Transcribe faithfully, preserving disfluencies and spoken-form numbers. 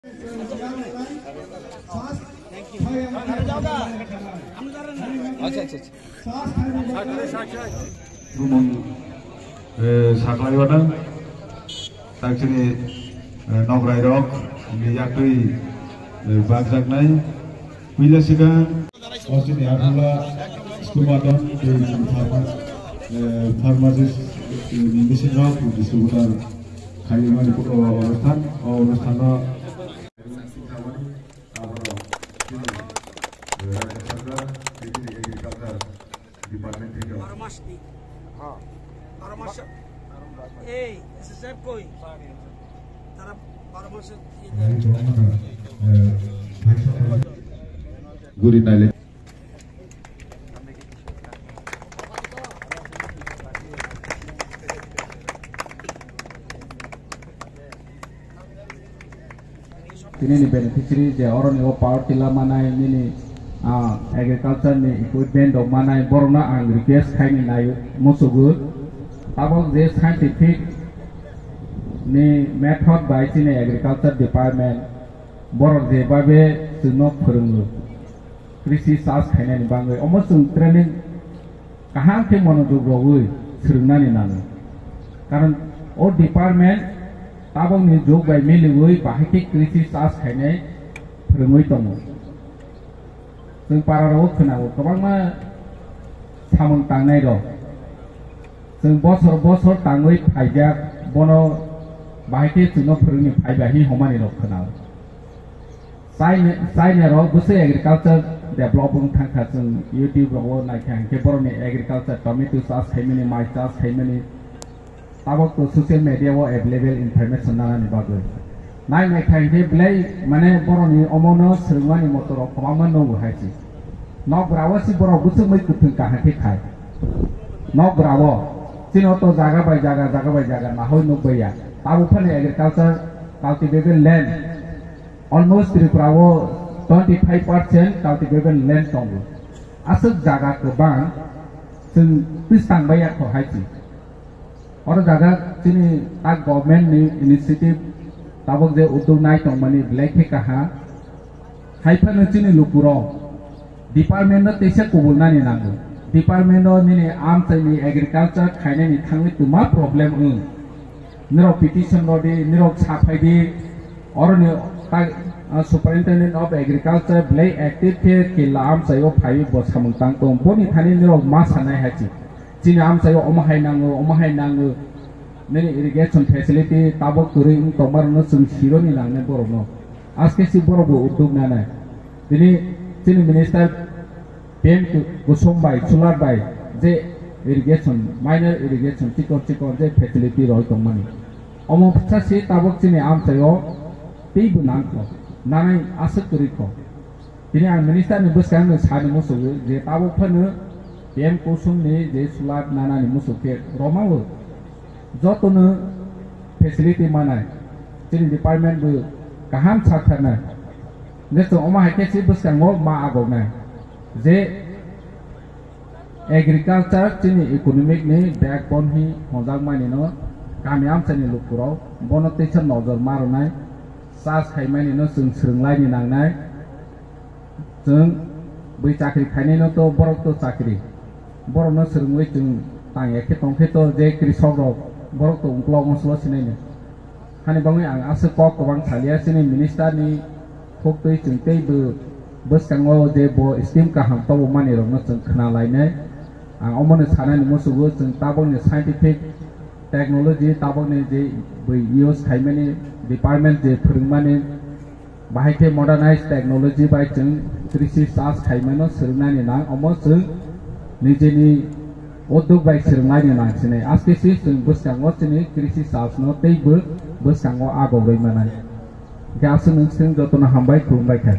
Acha, acha, acha. Bumung, eh, saklai wana. Tak chini, eh, nograi rok, ni yaktwi, eh, bajak nai. Puila sika. O chini aphula stuma don, tei chini pharma-, eh, pharmacist, eh, ni machine rok, distributor khai mani, o, o, onusthan, o, onusthan no. Aboro chini, eh, Rajya Sarkar, tei chini Agriculture Department theke. Baro mas ni. Ha. Baro mas. Ei, S S F koi? Tara baro mas. Guri naile. Tini ni beneficiary je oroni o power tiller manai nini, ah, agriculture ni equipment rok manai, borok no ang request khai ni nai musugo. Tabok je scientific ni method bai chini agriculture department borok je babe chwngno phwrwngo. Krishi chas khainani bagwi omo chwng training kaham khe monojog rogwi swrwngnani nango. Karon o department tabokni jug bai miliwi bahai khe krishi chas khainai phwrwngwi tongo. Chwng para rogo khwnao kwbangma samung tangnai rok. Chwng bosor bosor tangwi phaijak, bono bahai khe chwngno phwrwngni phaiba hi homani rok khwnao. China, China rok bwsai agriculture develop wng thangkha, chwng YouTube rogo naikha hinkhe borokni agriculture, tomato chas khaimani, mai chas khaimani, tabok to social media o available information nanani bagwi. Nai naikha hinkhe belai mane borokni omono swrwngmani motorok kwbangma nungo hai se. Nok brao se borok bwswk mui kwthwng kaham khe khai. Nok brao chini o to jaga bai jaga, jaga bai jaga nahoi nukbaiya. Tabuk phano agriculture cultivable land almost Tripura o twenty five percent cultivable land tongo. Aswk jaga kwbang chwng twistang baiya kho hai se. Oro jaga chini tak government ni initiative tabuk je uddog nai tongmani belai khe kaha. Hai phano chini lukurok department no teisa kubulnani nango. Department o nini amchaini agriculture khainani thangwi twma problem wng. Nirok petition rodi, nirok saphai di, oroni tak, ah, Superintendent of Agriculture belai active khe killa amchaio phaiwi bo samung tang tong. Boni thani nirok ma sanai hai se. Chini amchaio omo hai nango, omo hai nango. Nini irrigation facility tabok kwrwi wng tongmarokno chwng sironi nangnai borokno. Aske si borok bo uddog nanai. Tini chini minister P M ku-, Kusum bai, Solar bai, je irrigation, minor irrigation, chikon chikon je facility roi tongmani. Omo bwsa si tabok chini amchaio teibo nangkho, nanai aswk kwrwi kho. Tini ang minister ni bwskang no sani musugo je tabok phano P M Kusum ni je solar nanani musuk khe romao jotono facility manai chini department bo kaham sakharnai. Je chwng omo hai khe si bwskango ma agoknai je agriculture chini economic ni backbone hi honjakmani no kami amchaini lukurok bono teisa nojor ma rwnai, chas khaimani no chwng swrwnglaini nangnai. Chwng bui chakri khainaino to borok to chakri. Borokno swrwngwi chwng tang ya khe tong khe to je krisok rok borok to ungkulok ongsulo sinaino. Hani bagwi ang aswk kok kwbang salia chini minister ni khuktwi chwng tei bo bwskango je bo scheme kaham tobokmani rokno chwng khna lainai. Ang omono sanani musugo chwng tabokni scientific technology tabokni je bui use khaimani department je phwrwngmani Bahai khe modernized technology bai chwng krishi chas khaimano swrwngnani nang, omo chwng nijini uddog bai swrwnglaini nang sinai. Aske si chwng bwskango chini krishi chas no teibo bwskango agogwi manai. Hwnkhe aswk nwng chwng jotono hambai khulumbai kha.